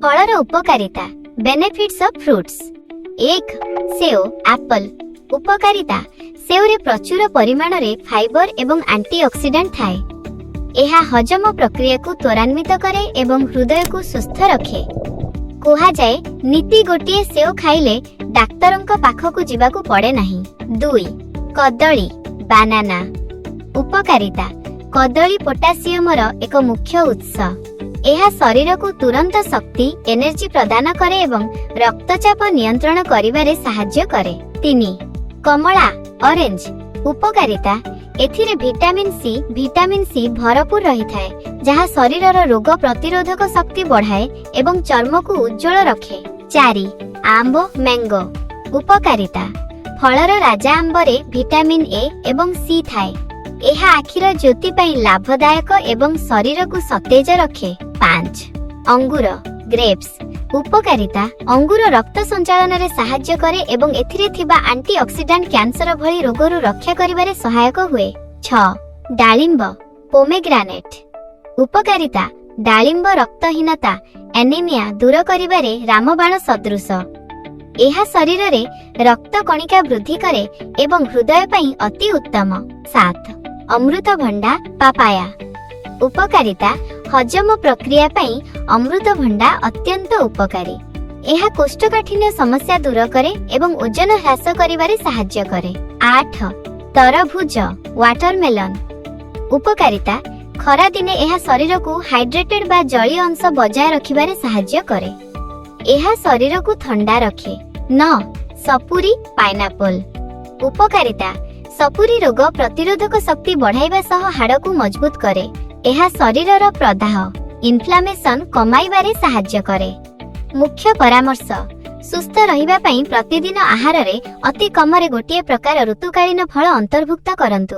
ଫଳର ଉପକାରିତା, benefits of fruits. 1, ସେଓ, ଆପଲ। ଉପକାରିତା: ସେଓରେ ପ୍ରଚୁର ପରିମାଣରେ ଫାଇବର ଏବଂ ଆଣ୍ଟିଅକ୍ସିଡାଣ୍ଟ ଥାଏ। ଏହା ହଜମ ପ୍ରକ୍ରିୟାକୁ ତ୍ୱରାନ୍ୱିତ କରେ ଏବଂ ହୃଦୟକୁ ସୁସ୍ଥ ରଖେ। କୁହାଯାଏ, ନିତି ଗୋଟିଏ ସେଓ ଖାଇଲେ ଡାକ୍ତରଙ୍କ ପାଖକୁ ଯିବାକୁ ପଡ଼େ ନାହିଁ। 2, କଦଳୀ, ବାନାନା। ଉପକାରିତା: କଦଳୀ ପୋଟାସିୟମର ଏକ ମୁଖ୍ୟ ଉତ୍ସ। ଏହା ଶରୀରକୁ ତୁରନ୍ତ ଶକ୍ତି, ଏନର୍ଜି ପ୍ରଦାନ କରେ ଏବଂ ରକ୍ତଚାପ ନିୟନ୍ତ୍ରଣ କରିବାରେ ସାହାଯ୍ୟ କରେ। 3, କମଳା, ଅରେଞ୍ଜ। ଉପକାରିତା: ଏଥିରେ ଭିଟାମିନ ସି ଭରପୁର ରହିଥାଏ, ଯାହା ଶରୀରର ରୋଗ ପ୍ରତିରୋଧକ ଶକ୍ତି ବଢାଏ ଏବଂ ଚର୍ମକୁ ଉଜ୍ଜ୍ୱଳ ରଖେ। 4, ଆମ୍ବ, ମ୍ୟାଙ୍ଗୋ। ଉପକାରିତା: ଫଳର ରାଜା ଆମ୍ବରେ ଭିଟାମିନ ଏ ଏବଂ ସି ଥାଏ। ଏହା ଆଖିର ଜ୍ୟୋତି ପାଇଁ ଲାଭଦାୟକ ଏବଂ ଶରୀରକୁ ସତେଜ ରଖେ। 5, ଅଙ୍ଗୁର, ଗ୍ରେପ୍ସ। ଉପକାରିତା: ଅଙ୍ଗୁର ରକ୍ତ ସଞ୍ଚାଳନରେ ସାହାଯ୍ୟ କରେ ଏବଂ ଏଥିରେ ଥିବା ଆଣ୍ଟି ଅକ୍ସିଡାଣ୍ଟ କ୍ୟାନ୍ସର ଭଳି ରୋଗରୁ ରକ୍ଷା କରିବାରେ ସହାୟକ ହୁଏ। 6, ଡାଳିମ୍ବ, ପୋମେଗ୍ରାନେଟ୍। ଉପକାରିତା: ଡାଳିମ୍ବ ରକ୍ତହୀନତା, ଆନିମିଆ ଦୂର କରିବାରେ ରାମବାଣ ସଦୃଶ। ଏହା ଶରୀରରେ ରକ୍ତ କଣିକା ବୃଦ୍ଧି କରେ ଏବଂ ହୃଦୟ ପାଇଁ ଅତି ଉତ୍ତମ। 7, ଅମୃତଭଣ୍ଡା, ପାପାୟା। ଉପକାରିତା: ହଜମ ପ୍ରକ୍ରିୟା ପାଇଁ ଅମୃତଭଣ୍ଡା ଅତ୍ୟନ୍ତ ଉପକାରୀ। ଏହା କୋଷ୍ଠକାଠିନ୍ୟ ସମସ୍ୟା ଦୂର କରେ ଏବଂ ଓଜନ ହ୍ରାସ କରିବାରେ ସାହାଯ୍ୟ କରେ। 8, ତରଭୁଜ, ୱାଟରମେଲନ। ଉପକାରିତା: ଖରାଦିନେ ଏହା ଶରୀରକୁ ହାଇଡ୍ରେଟେଡ୍ ବା ଜଳୀୟ ଅଂଶ ବଜାୟ ରଖିବାରେ ସାହାଯ୍ୟ କରେ। ଏହା ଶରୀରକୁ ଥଣ୍ଡା ରଖେ। 9, ସପୁରୀ, ପାଇନାପଲ। ଉପକାରିତା: ସପୁରୀ ରୋଗ ପ୍ରତିରୋଧକ ଶକ୍ତି ବଢାଇବା ସହ ହାଡ଼କୁ ମଜବୁତ କରେ। ଏହା ଶରୀରର ପ୍ରଦାହ, ଇନଫ୍ଲାମେସନ କମାଇବାରେ ସାହାଯ୍ୟ କରେ। ମୁଖ୍ୟ ପରାମର୍ଶ: ସୁସ୍ଥ ରହିବା ପାଇଁ ପ୍ରତିଦିନ ଆହାରରେ ଅତି କମରେ ଗୋଟିଏ ପ୍ରକାର ଋତୁକାଳୀନ ଫଳ ଅନ୍ତର୍ଭୁକ୍ତ କରନ୍ତୁ।